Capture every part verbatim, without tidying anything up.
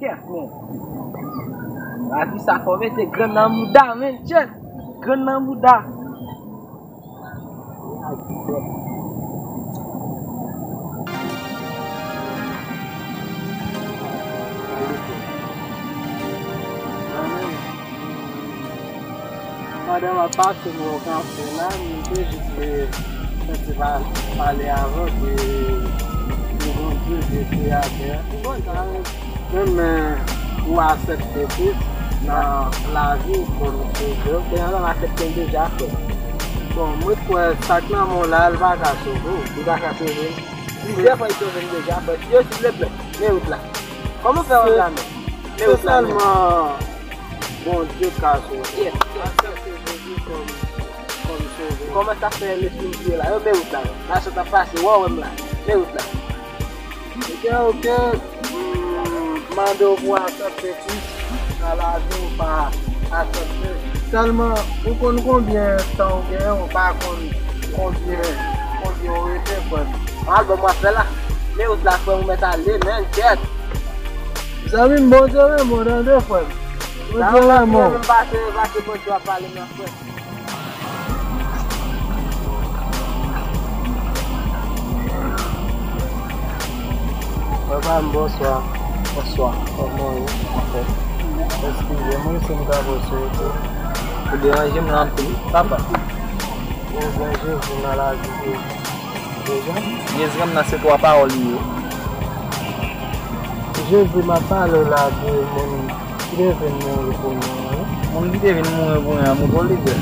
Kèt, men. Lavi sa fò mete grenn nan mouda, men, tchèt. Grenn nan mouda. Pandan m ap pase bò kafe la, m te jis vle soti pa-, pale avè w de, de Bondye, de Kreyatè a. Renmen ou aksepte Kris nan lavi w kòm Sovè w. Gen anpil moun aksepte l deja, frè. Bon, mwen kwè sa k nan men w la, l pa ka sove w. Li pa ka sove m. Plizyè fwa li sove m deja, frè. Dye silvouplè, men wout la. Kòman fè w la men? Men wout la men. Sèlman Bondye ka sove. Yes. Aksepte Jezi kòm, kòm Sovè. Kòman sa fè lespri m kriye la? Yo men wout la. Machan t ap pase, wè w wè m la. Men wout la. Ebyen, oke. M mande w pou w aksepte Kris nan lavi w, pa aksepte. Sèlman, ou konn konbyen tan w genyen, ou pa konn konbyen, konbyen w rete, frè m. Al, bon, m ap fè la. Men wout la, frè m, ou mèt ale, men, kèt. Zanmi m, Bondye renmen w, tande, frè m. Bondye renmen w. Sa w ap di, menm pase, pase Bondye ap pale m nan, frè. Papa m, bonswa. Bonswa. Kòman w ye? Anfòm. Eskize m wi si m ka pran sou ou. Ou deranje m la anpil, papa. Ou gen Jezi nan lavi w deja? Jezi renmen nan se twa pawòl li ye. Jezi, m ap pale w la de moun ki te vin mouri pou nou an, wi. Moun ki te vin mouri pou nou an, mouton li dwèt.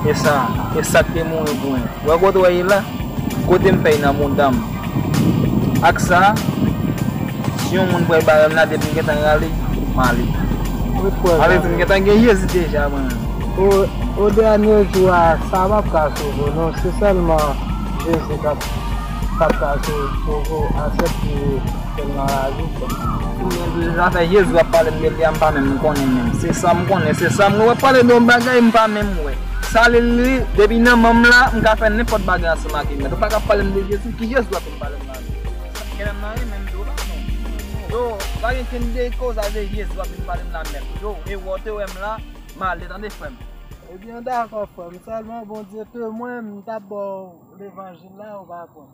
E sa, e sa k te mouri pou nou. Wè kote w ye la? Kote m fè y nan mouda m. Ak sa, si yon moun pral bare m la, depi m gentan rale, m ale. Wi, frè. Avèk m gentan gen Jezi deja, mwen. O, o dènye jou a, sa p ap ka sove w, non. Se sèlman Jezi k ap, k ap ka sove w. Aksepte Sèlman lavi, frè. Zafè Jezi w ap pale m de li a, m pa menm konnen menm. Se sa m konnen, se sa m wè w ap pale de yon bagay m pa menm wè. Sa li, li, depi nan men m la, m ka fè nenpòt bagay ansanm ak li. Men ou pa ka pale m de Jezi, ki Jezi w ap vin pale m la? Gen lè m nan renmen m di w la, non. Yo, pa gen kenn de koz a de Jezi w ap vin pale m la menm. Yo, e wè w te wè m la, m ale, tande, frè m. Ebyen, dakò, frè m. Sèlman Bondye temwen, m t ap ba w levanjil la, ou pa konn.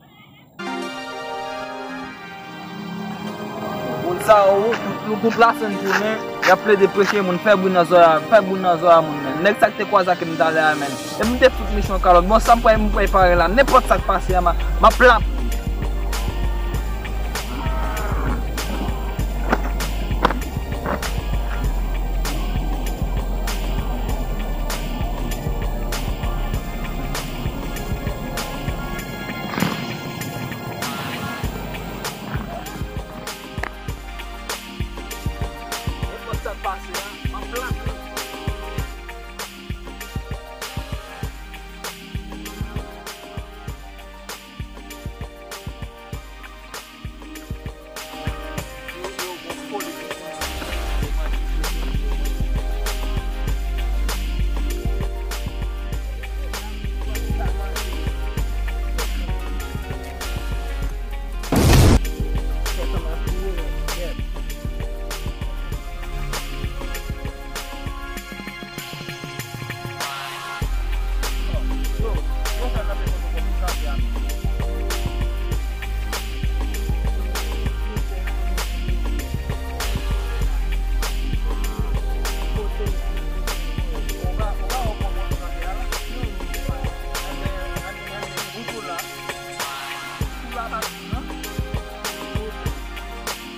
Moun sa yo, tout, tout, tout lasent jounen, y ap plede preche moun, fè bri nan zòrye, fè bri nan zòrye moun, men. Nèg sa k te kwaze ak m talè a, men. E m te fout misyon kalòt. Bon, sa m pral, m pral pare la. Nenpòt sa k pase a, m a, m ap lapli. Nenpòt sa k pase a, m ap lapli.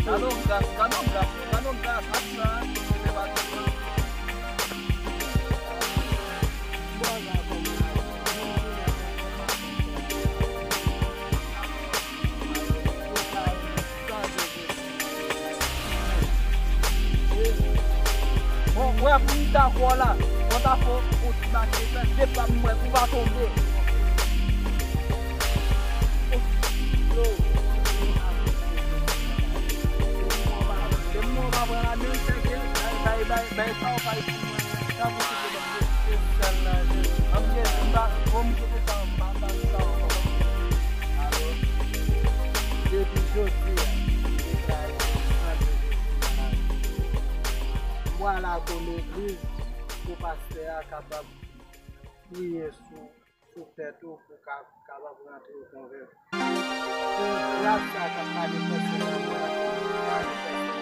Gade yon gras, gade yon gras, gade yon gras, ak sa, se pa tout sa. Bon, wè pou m ta kwè la, mwen ta fè yon ti mache, fè de pa m wè pou pa tonbe. Yo. Se mwen pa pran la menm, se ke bay, bay, bay, bay sa w bay pou mwen. Sa pou tout le monde espesyal nan Jezi. Ann Jezi m pa, bon, m kote sa, m pa tann sa ankò. Alò, depi jodi a, deklare san Jezi nan lavi. Al adan legliz pou pastè a kapab priye sou, sou tèt ou pou ka, kapab rantre ou konvèti. Se gras sa k ap manifeste nan mwen an, ki manifeste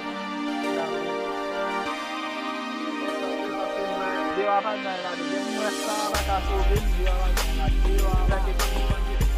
nan mwen. Dewa pa gen la, depi mwen sa pa ka sove m, dewa pa gen la, dewa pa gen.